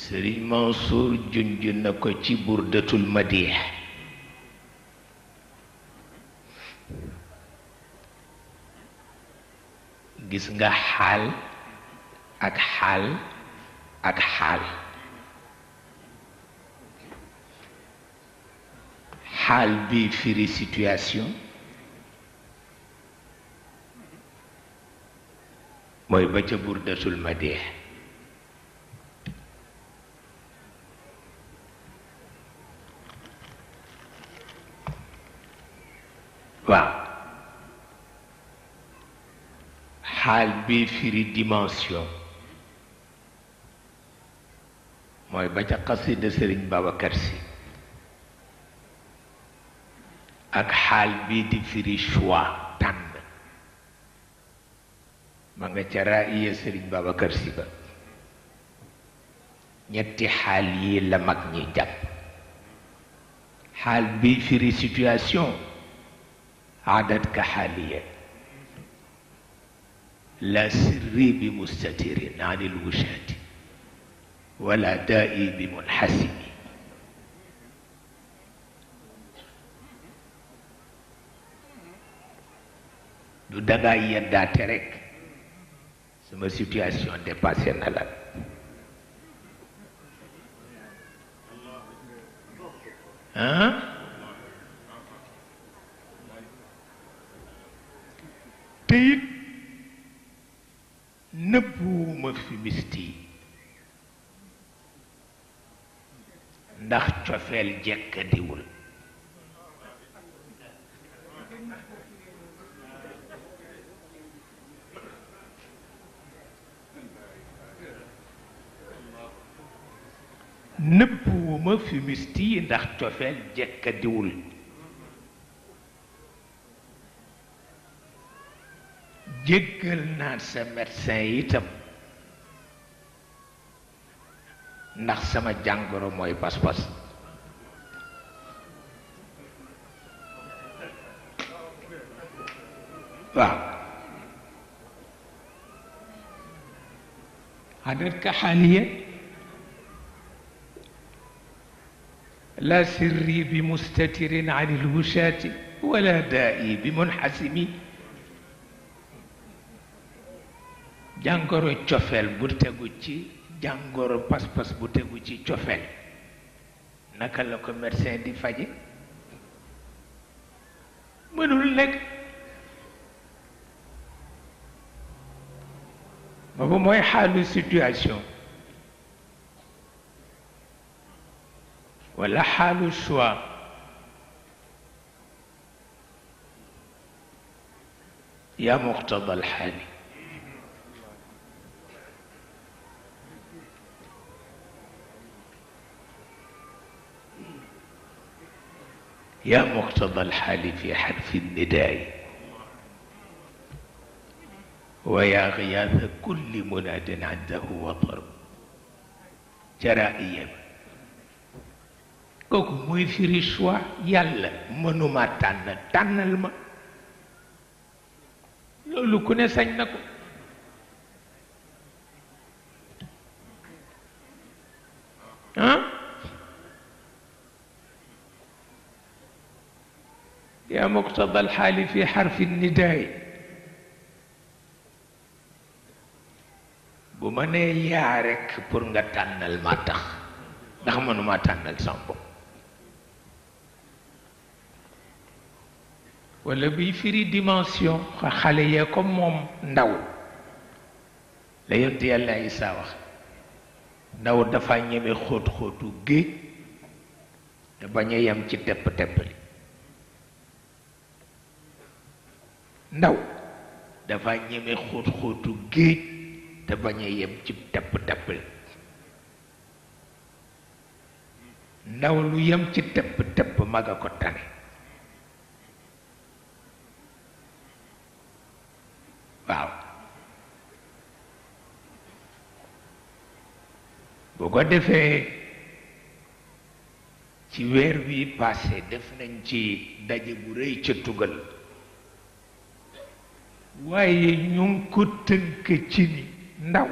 Sëriñ Mansour junj na ko ci burdatul madih gis nga xaal ak xaal ak xaal xaal bi firi situation mooy ba ca burdatul madih waaw xaal bi firi dimension mooy ba ca xasida Sëriñ Babacar Si ak xaal bi di firi choix tànn ma nga ca raaya Sëriñ Babacar Si ba ñetti xaal yi la mag ñi jàpp xaal bi firi situation عادت كحالية لا سري بمستتر عن الوشاة ولا دائي بمنحسم du danga yeddaate rek sama situation dépassé na la hein te it nëbbuwuma fi misti ndax cofeel jekkadiwul nëbbuwuma fi misti ndax cofeel jekkadiwul jéggal naa sa médecin itam ndax sama jàngoro mooy pas-pas waaw عادت كحالية لا سري بمستتر عن الوشاة ولا دائي بمنحسم jàngoro cofeel bu tegu ci jàngoro pas-pas bu tegu ci cofeel naka la ko médecin di faje mënul nekk boobu mooy xaalu situation wala xaalu choix yaa muqtada alxaali يا مقتضى الحال في حرف النداء ويا غياث كل مناد عنده وطر جرائيا كوكو موي فيري شوا يالا منوما تانال ما لولو كوني ساج نكو ها يا مقتضى الحال في حرف النداء بما ني يا رك pour nga tanal ma tax ndax manuma tanal sambo wala bi firi dimension xale ye comme mom ndaw la yent yalla Isa wax ndaw dafa ñëmé xóot xóotu géej te baña yam ci tepp teppali ndaw dafa ñeme xóot xóotu géej te bañ a yem ci tepp teppal ndaw lu yem ci tepp tepp maga ko tane waaw bu ko defee ci weer wi passé def nañ ci daje bu rëy ca tugal waaye ñu ngi ko tënk ci ni ndaw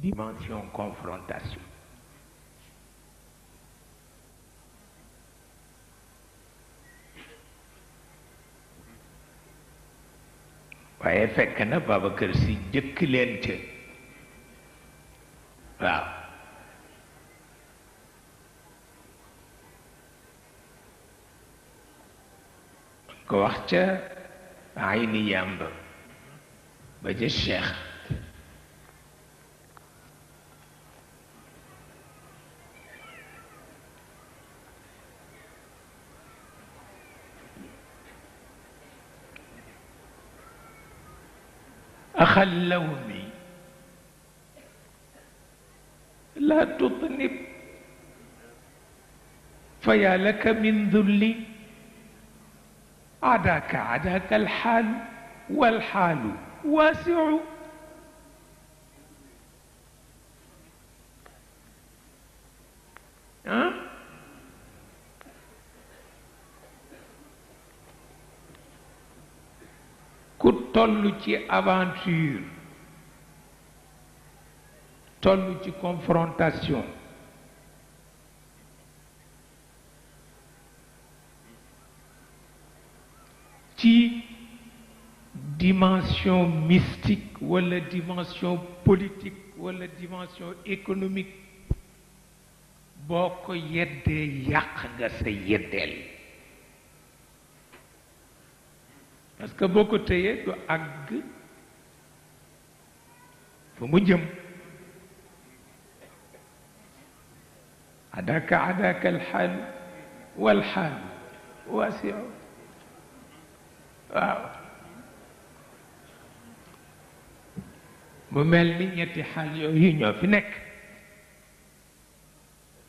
dimension confrontation waaye fekk na Babacar Sy jëkk leen ca waaw ko wax ca ay ni yàmb ba ca Cheikh أخا اللوم لا تطنب فيا لك من ذل عداك الحال والحال واسع ku toll ci aventure toll ci confrontation ci dimension mystique wala dimension politique wala dimension économique boo ko yeddee yàq nga sa yeddeel parce que boo ko téyee du àgg fa mu jëm adaka alxaal walxaal waasiu waaw mu mel ni ñetti xaal yooyu ñoo fi nekk